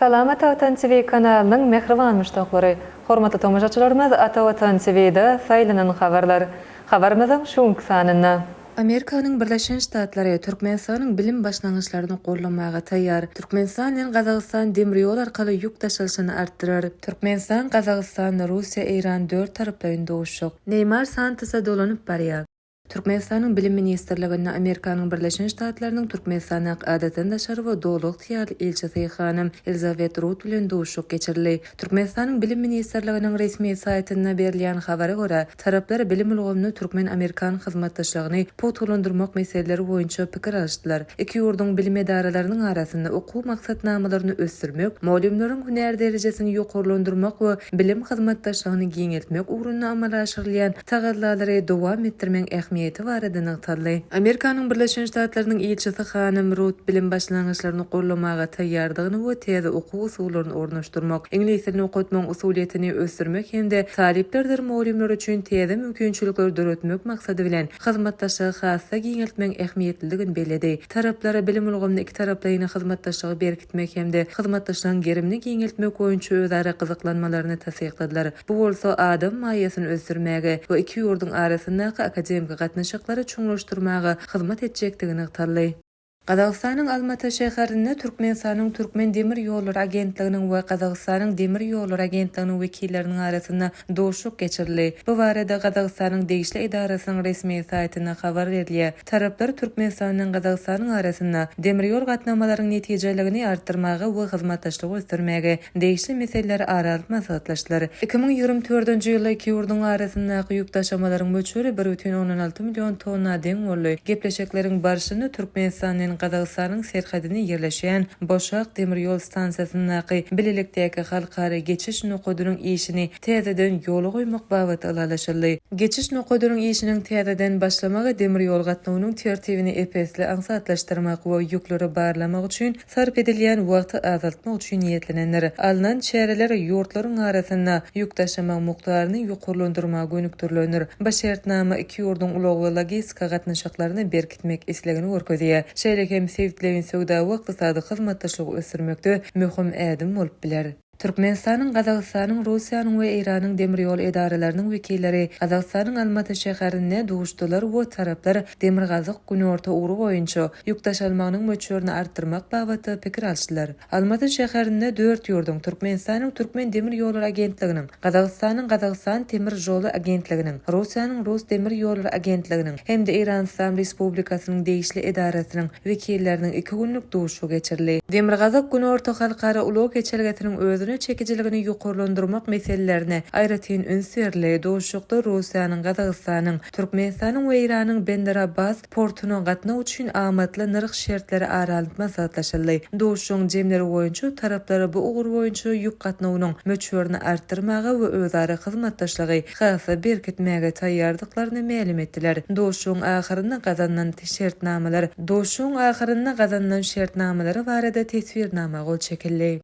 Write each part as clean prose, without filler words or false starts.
Salam Ata Watan TV kanalynyň mähriban muşdaklary! Hormatly tomaşaçylarymyz Ata Watan TV-de saýlanan habarlar. Habarymyzyň şu günki sanynda. Amerikanyň Birleşen Ştatlary Türkmenistanyň bilim başlangyçlaryny goldamaga taýýar. Türkmenistan bilen Gazagystan demir ýol arkaly ýük daşalyşyny artdyrar. Türkmenistan, Gazagystan, Russiýa, Eýran dörttaraplaýyn duşuşyk. Neýmar Santosa dolanyp barýar. Türkmenistanyň Bilim ministrliginde Amerikanyň Birleşen Ştatlarynyň Türkmenistandaky Adatdan daşary we Doly ygtyýarly ilçisi hanym Elizabet Rut bilen duşuşyk geçirildi. Türkmenistanyň Bilim ministrliginiň resmi saýtynda berilýän habara görä, taraplar bilim ulgamynda türkmen-amerikan hyzmatdaşlygyny pugtalandyrmak meseleleri boýunça pikir alyşdylar. Iki ýurduň bilim edaralarynyň arasynda okuw maksatnamalaryny ösdürmek, mugallymlaryň hünär derejesini ýokarlandyrmak we bilim hyzmatdaşlygyny giňeltmek ugrunda amala aşyrylýan tagallalary dowam etdirmegiň ähmiýeti barada nygtaldy. Amerikanyň Birleşen Ştatlarynyň ilçisi hanym Rut bilim başlangyçlaryny goldamaga taýýardygyny we täze okuw usullaryny ornaşdyrmak, iňlis dilini okatmagyň usulyýetini ösdürmek hem-de talyplardyr mugallymlar üçin täze mümkinçilikleri döretmek maksady bilen, hyzmatdaşlygy has-da giňeltmegiň ähmiýetlidigini belledi. Taraplar bilim ulgamynda ikitaraplaýyn hyzmatdaşlygy berkitmek hem-de hyzmatdaşlygyň gerimini giňeltmek boýunça özara gyzyklanmalaryny tassykladylar. Bu bolsa adam maýasyny ösdürmäge we iki ýurduň arasyndaky akademiki gatnaşyklary çuňlaşdyrmaga hyzmat etjekdigi nygtaldy. Gazagystanyň Almaty şäherinde Türkmenistanyň Türkmen demir ýollary agentliginiň we Gazagystanyň Demir ýollary agentliginiň wekilleriniň arasynda duşuşyk geçirildi. Bu barada Gazagystanyň degişli edarasynyň resmi saýtynda habar berilýär. Taraplar Türkmenistan bilen Gazagystanyň arasynda demir ýol gatnamalaryň netijeliligini artdyrmaga we hyzmatdaşlygy ösdürmäge degişli meseleleri ara alyp maslahatlaşdylar. 2024-nji ýylda iki ýurduň arasyndaky ýük daşamalaryň möçberi 1,6 million tonna deň boldy. Gepleşikleriň barşynda Türkmenistan bilen Gazagystanyň serhedinde ýerleşýän Boşak demir ýol stansiýasyndaky bilelikdäki halkara geçiş nokadynyň işini täzeden ýola goýmak babatda ylalaşyldy. Geçiş nokadynyň işiniň täzeden başlamagy demir ýol gatnawynyň tertibini ep-esli aňsatlaşdyrmak we ýükleri barlamak üçin sarp edilýän wagty azaltmak üçin niýetlenendir. Alnan çäreler ýurtlaryň arasynda ýük daşamagyň mukdaryny ýokarlandyrmaga gönükdirilendir. Bu şertnama iki ýurduň ulag we logistika gatnaşyklaryny berkitmek islegini görkezýär, şeýle hem sebitleýin söwda we ykdysady hyzmatdaşlygy ösdürmekde möhüm ädim bolup biler. Türkmenistanyň, Gazagystanyň, Russiýanyň we Eýranyň demir ýol edaralarynyň wekilleri Gazagystanyň Almaty şäherinde duşdular we taraplar Demirgazyk-Günorta ugry boýunça ýük daşalmagynyň möçberini artdyrmak babatda pikir alyşdylar. Almaty şäherinde dört ýurduň, Türkmenistanyň Türkmen demir ýollary agentliginiň, Gazagystanyň Gazagystan temir žoly agentliginiň, Russiýanyň Rus demir ýollary agentliginiň hem-de Eýran Yslam Respublikasynyň degişli edarasynyň wekilleriniň iki günlük duşuşygy geçirildi. Demirgazyk-Günorta halkara ulag geçelgesiniň özüne çekijiligini ýokarlandyrmak meselelerine aýratyn üns berildi. Duşuşykda Russiýanyň, Gazagystanyň, Türkmenistanyň we Eýranyň Bender-Abbas portuna gatnaw üçin amatly nyrh şertleri ara alnyp maslahatlaşyldy. Duşuşygyň jemleri boýunça taraplar bu ugur boýunça ýük gatnawynyň möçberini artdyrmaga we özara hyzmatdaşlygy has-da berkitmäge taýýardyklaryny mälim etdiler. Duşuşygyň ahyrynda gazanylan şertnamalar Duşuşygyň ahyrynda gazanylan şertnamalary barada teswirnama gol çekildi.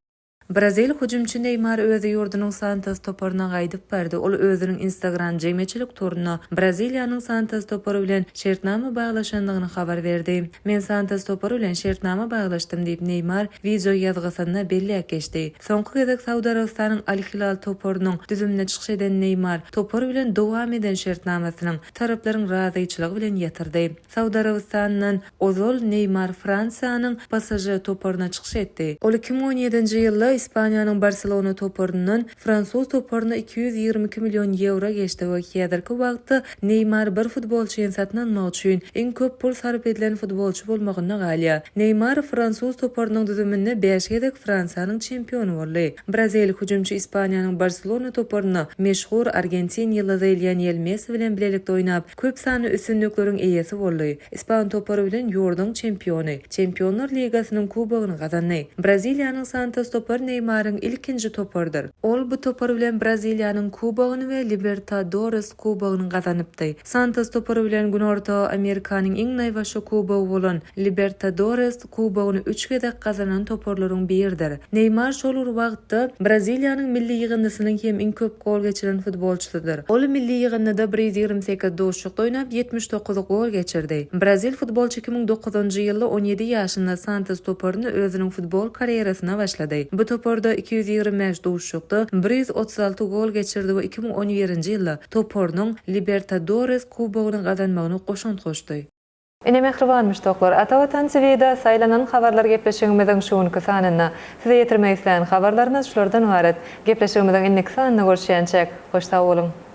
Brazil hüjümçi Neýmar öz ýurdunyň Santos toparyna gaýdyp bardy. Ol özüniň Instagram jemgyýetçilik torunda Braziliýanyň Santos topary bilen şertnama baglaşandygyny habar berdi. Men Santos topary bilen şertnama baglaşdym diýip, Neýmar wideo ýazgysynda belläp geçdi. Soňky gezek Saud Arabystanyň Al-Hilal toparynyň düzüminde çykyş eden Neýmar topar bilen dowam eden şertnamasynyň taraplaryň razyçylygy bilen ýatyrdy. Saud Arabystanyndan ozal Neýmar Fransiýanyň PSŽ toparyna çykyş etdi. Ol 2017-nji ýylda Ispaniýanyň Barselona toparyndan fransuz toparyna 222 million ýewro geçdi we häzirki wagtda Neýmar bir futbolçyny satyn almak üçin iň köp pul sarp edilen futbolçy bolmagynda galýar. Neýmar fransuz toparynyň düzüminde bäş gezek Fransiýanyň çempiony boldy. Brazil hüjümçi Ispaniýanyň Barselona toparynda meşhur argentin ýyldyzy Lionel Messi bilen bilelikde oýnap, köp sanly üstünlikleriň eýesi boldy. Ispan topary bilen ýurduň çempiony, Çempionlar ligasynyň kubogyny gazandy. Braziliýanyň Santos topary Neýmaryň ilkinji toparydyr. Ol bu topar bilen Braziliýanyň kubogyny we Libertadores kubogyny gazanypdy. Santos topary bilen Günorta Amerikanyň iň naýbaşy kubogy bolan Libertadores kubogyny üç gezek gazanan toparlaryň biridir. Neýmar şol bir wagtda Braziliýanyň milli ýygyndysynyň hem iň köp gol geçiren futbolçysydyr. Ol milli ýygyndyda 128 duşuşykda oýnap, 79 gol geçirdi. Brazil futbolçy 2009-njy ýylda 17 ýaşynda Santos toparynda özüniň futbol karýerasyna başlady. Bu. toparda 225 duşuşykda 136 gol geçirdi we 2011-nji ýylda toparynyň Libertadores kubogyny gazanmagyna goşant goşdy. Ine mähriban muşdaklar, Ata Watan TV-de Saýlanan habarlar gepleşigimiziň şu günki sanynda size ýetirmek islän habarlarymyz şulardan ybarat. Gepleşigimiziň indiki sanynda görüşýänçäk, hoş sag boluň!